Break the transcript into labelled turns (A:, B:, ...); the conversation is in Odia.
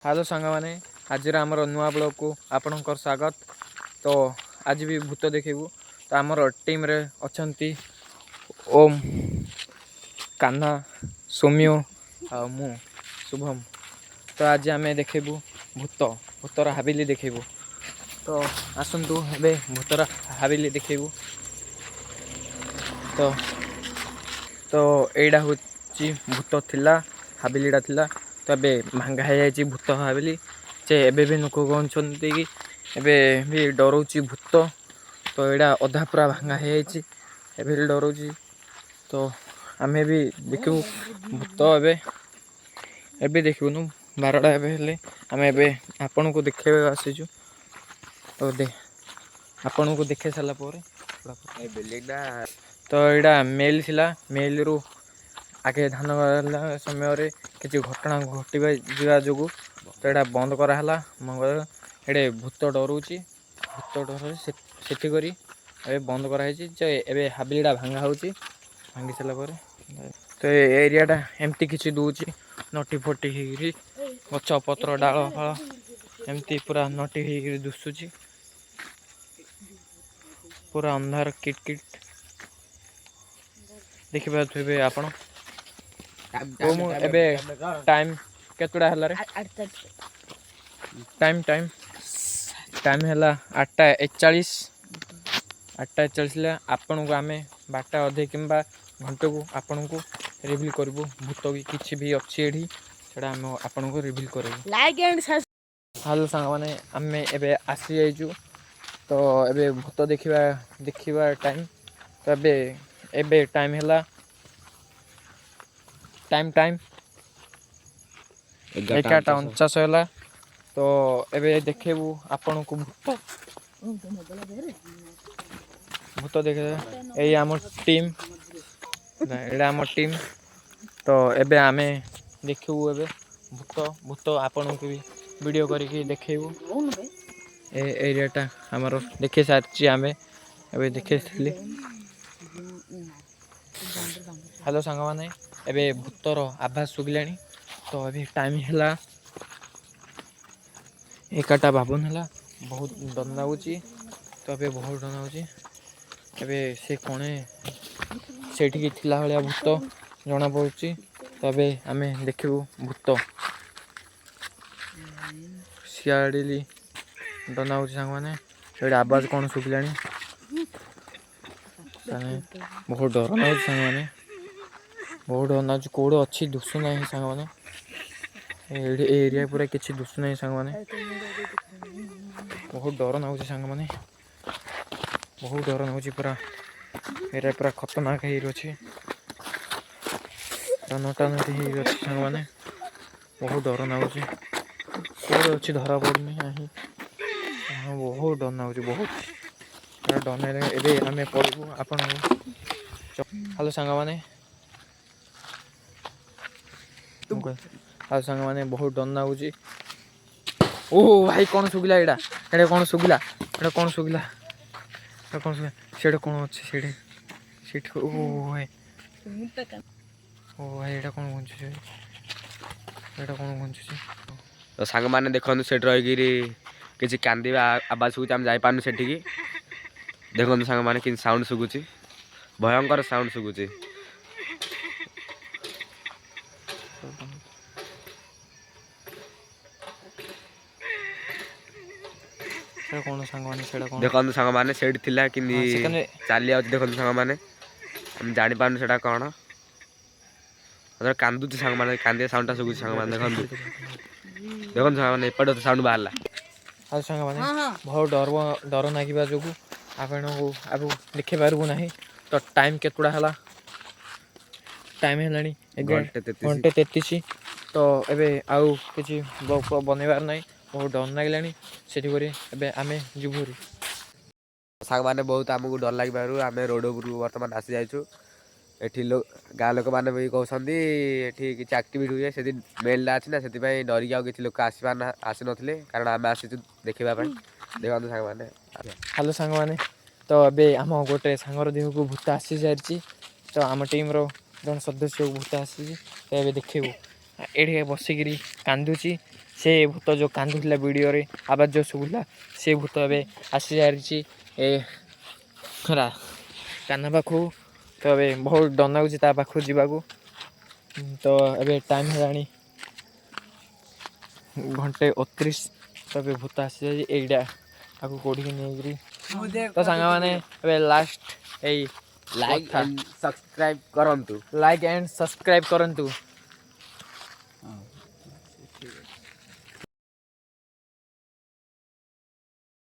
A: ହ୍ୟାଲୋ ସାଙ୍ଗମାନେ, ଆଜିର ଆମର ନୂଆ ବ୍ଲଗ୍କୁ ଆପଣଙ୍କର ସ୍ୱାଗତ। ତ ଆଜି ବି ଭୂତ ଦେଖିବୁ। ତ ଆମର ଟିମ୍ରେ ଅଛନ୍ତି ଓମ୍, କାହ୍ନା, ସୌମ୍ୟ ଆଉ ମୁଁ ଶୁଭମ। ତ ଆଜି ଆମେ ଦେଖିବୁ ଭୂତ, ଭୂତର ହାବିଲି ଦେଖିବୁ। ତ ଆସନ୍ତୁ, ଏବେ ଭୂତର ହାବିଲି ଦେଖିବୁ। ତ ଏଇଟା ହେଉଛି ଭୂତ ଥିଲା, ହାବିଲିଟା ଥିଲା। ତ ଏବେ ଭାଙ୍ଗା ହେଇଯାଇଛି ଭୂତ ହାବିଲି ଯେ। ଏବେ ବି ଲୋକ କହୁଛନ୍ତି କି ଏବେ ବି ଡରଉଛି ଭୂତ। ତ ଏଇଟା ଅଧା ପୁରା ଭାଙ୍ଗା ହେଇଯାଇଛି, ଏବେ ବି ଡରଉଛି। ତ ଆମେ ବି ଦେଖିବୁ ଭୂତ ଏବେ। ଏବେ ଦେଖିବୁନୁ, 12ଟା ଏବେ ହେଲେ ଆମେ ଏବେ ଆପଣଙ୍କୁ ଦେଖେଇବାକୁ ଆସିଛୁ। ତ ଆପଣଙ୍କୁ ଦେଖେଇ ସାରିଲା ପରେ ତ ଏଇଟା ମିଲ୍ ଥିଲା। ମିଲ୍ରୁ ଆଗେ ଧାନ ବାହାରିଲା ସମୟରେ କିଛି ଘଟଣା ଘଟିବା ଯିବା ଯୋଗୁଁ ତ ଏଇଟା ବନ୍ଦ କରାହେଲା। ମଙ୍ଗଳ ଏଇଟା ଭୂତ ଡରଉଛି, ଭୂତ ଡରଉଛି, ସେଥିକରି ଏବେ ବନ୍ଦ କରାହେଇଛି ଯେ। ଏବେ ହାବିଲିଟା ଭାଙ୍ଗା ହେଉଛି। ଭାଙ୍ଗି ସାରିଲା ପରେ ତ ଏ ଏରିଆଟା ଏମିତି କିଛି ଦେଉଛି, ନଟି ଫଟି ହେଇକିରି, ଗଛ ପତ୍ର ଡାଳ ଫାଳ ଏମିତି ପୁରା ନଟି ହେଇକିରି ଦୁଶୁଛି। ପୁରା ଅନ୍ଧାର କିଟ୍ କିଟ୍ ଦେଖିପାରୁଥିବେ ଆପଣ। ଓ ମୁଁ ଏବେ ଟାଇମ୍ କେତେଟା ହେଲାରେ? ଟାଇମ୍ ଟାଇମ୍ ଟାଇମ୍ ହେଲା 8ଟା 41। 8ଟା 41 ହେଲା। ଆପଣଙ୍କୁ ଆମେ 12ଟା ଅଧେ କିମ୍ବା ଘଣ୍ଟାକୁ ଆପଣଙ୍କୁ ରିଭିଲ୍ କରିବୁ। ଭୂତ ବି କିଛି ବି ଅଛି ଏଠି, ସେଇଟା ଆମେ ଆପଣଙ୍କୁ ରିଭିଲ୍ କରିବୁ।
B: ଲାଇକ୍ ଆଣ୍ଡ
A: ହ୍ୟାଲୋ ସାଙ୍ଗମାନେ, ଆମେ ଏବେ ଆସିଯାଇଛୁ। ତ ଏବେ ଭୂତ ଦେଖିବା ଦେଖିବା ଟାଇମ୍। ତ ଏବେ ଏବେ ଟାଇମ୍ ହେଲା, ଟାଇମ୍ ଟାଇମ୍ 11ଟା 49 ହେଲା। ତ ଏବେ ଦେଖେଇବୁ ଆପଣଙ୍କୁ ଭୂତ। ଭୂତ ଦେଖେ। ଏଇ ଆମ ଟିମ୍, ଏଇଟା ଆମ ଟିମ୍। ତ ଏବେ ଆମେ ଦେଖିବୁ ଏବେ ଭୂତ। ଭୂତ ଆପଣଙ୍କୁ ବି ଭିଡ଼ିଓ କରିକି ଦେଖେଇବୁ। ଏ ଏରିଆଟା ଆମର ଦେଖେଇ ସାରିଛି ଆମେ, ଏବେ ଦେଖେଇଥିଲି। ହ୍ୟାଲୋ ସାଙ୍ଗମାନେ, ଏବେ ଭୂତର ଆଭାସ ଶୁଭିଲାଣି। ତ ଏବେ ଟାଇମ୍ ହେଲା 11ଟା 52 ହେଲା। ବହୁତ ଡର ଲାଗୁଛି। ତ ଏବେ ବହୁତ ଡର ଲାଗୁଛି। ଏବେ ସେ କଣେ ସେଇଠିକି ଥିଲା ଭଳିଆ ଭୂତ ଜଣା ପଡ଼ୁଛି। ତ ଏବେ ଆମେ ଦେଖିବୁ ଭୂତ। ସିଆଡ଼ିଲି ଡର ଲାଗୁଛି ସାଙ୍ଗମାନେ। ସେଇଠି ଆବାଜ କ'ଣ ଶୁଭିଲାଣି। ମାନେ ବହୁତ ଡର ଲାଗୁଛି ସାଙ୍ଗମାନେ, ବହୁତ ଡର ଲାଗୁଛି। କେଉଁଠି ଅଛି ଦୁଶୁ ନାହିଁ ସାଙ୍ଗମାନେ। ଏଇଠି ଏ ଏରିଆ ପୁରା କିଛି ଦୁଶୁ ନାହିଁ ସାଙ୍ଗମାନେ। ବହୁତ ଡର ଲାଗୁଛି ସାଙ୍ଗମାନେ, ବହୁତ ଡର ଲାଗୁଛି ପୁରା। ଏରିଆ ପୁରା ଖତରନାକ ହେଇକି ଅଛି, ପୁରା ନଟା ନଟି ହେଇକି ଅଛି ସାଙ୍ଗମାନେ। ବହୁତ ଡର ଲାଗୁଛି। କେଉଁଠି ଅଛି ଧରା ପଡ଼ୁନି ନାହିଁ। ହଁ, ବହୁତ ଡର ଲାଗୁଛି, ବହୁତ ପୁରା ଡର ଲାଗିଲାଣି। ଏବେ ଆମେ ପଳେଇବୁ ଆପଣଙ୍କୁ। ହ୍ୟାଲୋ ସାଙ୍ଗମାନେ, ଆଉ ସାଙ୍ଗମାନେ, ବହୁତ ଡର ଲାଗୁଛି। ଓ ଭାଇ, କ'ଣ ଶୁଭିଲା ଏଇଟା? ଏଇଟା କ'ଣ ଶୁଭିଲା? ଏଇଟା କ'ଣ ଶୁଭିଲା? ଏଇଟା କ'ଣ ଶୁଭିଲା? ସେଇଟା କ'ଣ ଅଛି ସେଇଠି ସେଇଠି? ଓ ଭାଇ, ଓ ଭାଇ, ଏଇଟା କ'ଣ ଘୁଞ୍ଚୁଛି? ଏଇଟା କ'ଣ ଘୁଞ୍ଚୁଛି?
C: ତ ସାଙ୍ଗମାନେ, ଦେଖନ୍ତୁ, ସେଠି ରହିକିରି କିଛି କାନ୍ଦିବା ଆବାଜ ଶୁଭୁଛି। ଆମେ ଯାଇପାରୁନୁ ସେଠିକି। ଦେଖନ୍ତୁ ସାଙ୍ଗମାନେ, କେମିତି ସାଉଣ୍ଡ ଶୁଭୁଛି, ଭୟଙ୍କର ସାଉଣ୍ଡ ଶୁଭୁଛି।
A: ସେଇଟା କ'ଣ ସାଙ୍ଗମାନେ? ସେଇଟା କ'ଣ?
C: ଦେଖନ୍ତୁ ସାଙ୍ଗମାନେ, ସେଇଠି ଥିଲା କେମିତି
A: ହଁ, ସେখানে
C: ଚାଲି ଯାଉଛି। ଦେଖନ୍ତୁ ସାଙ୍ଗମାନେ, ଆମେ ଜାଣିପାରୁନୁ ସେଇଟା କ'ଣ। କାନ୍ଦୁଛି ସାଙ୍ଗମାନେ, କାନ୍ଦିବା ସାଉଣ୍ଡଟା ଶୁଭୁଛି ସାଙ୍ଗମାନେ। ଦେଖନ୍ତୁ, ଦେଖନ୍ତୁ ସାଙ୍ଗମାନେ, ଏପଟେ ସାଉଣ୍ଡ ବାହାରିଲା।
A: ଆଉ ସାଙ୍ଗମାନେ, ବହୁତ ଡର ଡର ଲାଗିବା ଯୋଗୁଁ ଆପଣଙ୍କୁ ଆଉ ଦେଖେଇ ପାରିବୁ ନାହିଁ। ତ ଟାଇମ୍ କେତେଟା ହେଲା? ଟାଇମ୍ ହେଲାଣି
C: ଘଣ୍ଟେ 33।
A: ଘଣ୍ଟେ 33। ତ ଏବେ ଆଉ କିଛି ବ୍ଲଗ୍ ଫ୍ଲଗ୍ ବନେଇବାର ନାହିଁ, ବହୁତ ଡର ଲାଗିଲାଣି। ସେଥିକରି ଏବେ ଆମେ ଯିବୁ ଭାରି।
C: ସାଙ୍ଗମାନେ, ବହୁତ ଆମକୁ ଡର ଲାଗିବାରୁ ଆମେ ରୋଡ଼ ଉପରକୁ ବର୍ତ୍ତମାନ ଆସିଯାଇଛୁ। ଏଠି ଗାଁ ଲୋକମାନେ ବି କହୁଛନ୍ତି ଏଠି କିଛି ଆକ୍ଟିଭିଟି ହୁଏ। ସେଠି ମେଲ୍ଟା ଅଛି ନା, ସେଥିପାଇଁ ଡରିକି ଆଉ କିଛି ଲୋକ ଆସିବା ନା ଆସିନଥିଲେ, କାରଣ ଆମେ ଆସିଛୁ ଦେଖିବା ପାଇଁ। ଦେଖନ୍ତୁ ସାଙ୍ଗମାନେ।
A: ହ୍ୟାଲୋ ସାଙ୍ଗମାନେ, ତ ଏବେ ଆମ ଗୋଟେ ସାଙ୍ଗର ଦେହକୁ ଭୂତ ଆସିସାରିଛି। ତ ଆମ ଟିମ୍ର ଜଣେ ସଦସ୍ୟକୁ ଭୂତ ଆସିଛି। ତ ଏବେ ଦେଖିବୁ, ଏଇଠି ବସିକିରି କାନ୍ଦୁଛି। ସେ ଭୂତ ଯେଉଁ କାନ୍ଦୁଥିଲା ଭିଡ଼ିଓରେ, ଆବାଜ ଯେଉଁ ଶୁଭୁଥିଲା, ସେ ଭୂତ ଏବେ ଆସିସାରିଛି ଏ କାହ୍ନା ପାଖକୁ। ତ ଏବେ ବହୁତ ଡର ଲାଗୁଛି ତା ପାଖକୁ ଯିବାକୁ। ତ ଏବେ ଟାଇମ୍ ହେଲାଣି 1:29। ତ ଏବେ ଭୂତ ଆସିଯାଇଛି ଏଇଟା ଆକୁ କୋଡ଼ିକି ନେଇକିରି। ତ ସାଙ୍ଗମାନେ, ଏବେ ଲାଷ୍ଟ ଏଇ
C: ଲାଇକ୍
A: କଥା।
C: ଆଣ୍ଡ ସବସ୍କ୍ରାଇବ୍ କରନ୍ତୁ।
A: ଲାଇକ୍ ଆଣ୍ଡ ସବସ୍କ୍ରାଇବ୍ କରନ୍ତୁ।